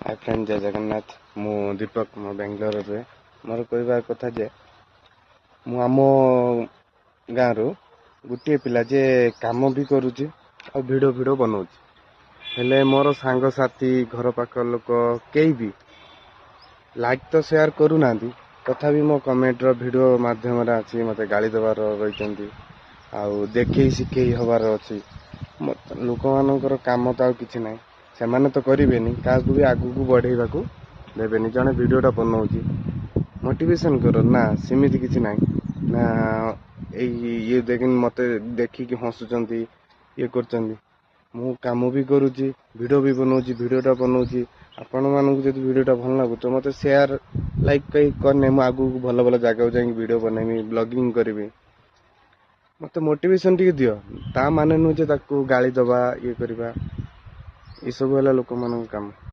ହାଏ friend, ଜୟ ଜଗନ୍ନାଥ। ମୁଁ ଦୀପକ, ମୁଁ ବାଙ୍ଗାଲୋରରେ ରୁହେ। ମୋର କହିବା କଥା ଯେ ମୁଁ ଆମ ଗାଁରୁ ଗୋଟିଏ ପିଲା ଯେ କାମ ବି କରୁଛି ଆଉ ଭିଡ଼ିଓ ଫିଡ଼ିଓ ବନଉଛି। ହେଲେ ମୋର ସାଙ୍ଗସାଥି, ଘର ପାଖ ଲୋକ କେହି ବି ଲାଇକ୍ ତ ସେୟାର କରୁନାହାନ୍ତି, ତଥାପି ମୋ କମେଣ୍ଟର ଭିଡ଼ିଓ ମାଧ୍ୟମରେ ଆସି ମୋତେ ଗାଳି ଦେବାର ରହିଛନ୍ତି ଆଉ ଦେଖେଇ ଶିଖେଇ ହେବାର ଅଛି। ଲୋକମାନଙ୍କର କାମ ତ ଆଉ କିଛି ନାହିଁ, ସେମାନେ ତ କରିବେନି, କାହାକୁ ବି ଆଗକୁ ବଢ଼େଇବାକୁ ଦେବେନି। ଜଣେ ଭିଡ଼ିଓଟା ବନଉଛି, ମୋଟିଭେସନ୍ କର ନା, ସେମିତି କିଛି ନାହିଁ ନା। ଏଇ ଇଏ ଦେଖିନି, ମୋତେ ଦେଖିକି ହସୁଛନ୍ତି, ଇଏ କରୁଛନ୍ତି। ମୁଁ କାମ ବି କରୁଛି, ଭିଡ଼ିଓ ବି ବନଉଛି। ଭିଡ଼ିଓଟା ବନଉଛି, ଆପଣମାନଙ୍କୁ ଯଦି ଭିଡ଼ିଓଟା ଭଲ ଲାଗୁଥିବ, ମୋତେ ସେୟାର, ଲାଇକ୍ ଫାଇକ୍ କଲେ ମୁଁ ଆଗକୁ ଭଲ ଭଲ ଜାଗାକୁ ଯାଇକି ଭିଡ଼ିଓ ବନେଇବି, ବ୍ଲଗିଂ କରିବି। ମୋତେ ମୋଟିଭେସନ୍ ଟିକେ ଦିଅ। ତା ମାନେ ନୁହେଁ ଯେ ତାକୁ ଗାଳି ଦେବା, ଇଏ କରିବା। ଏସବୁ ହେଲା ଲୋକମାନଙ୍କ କାମ।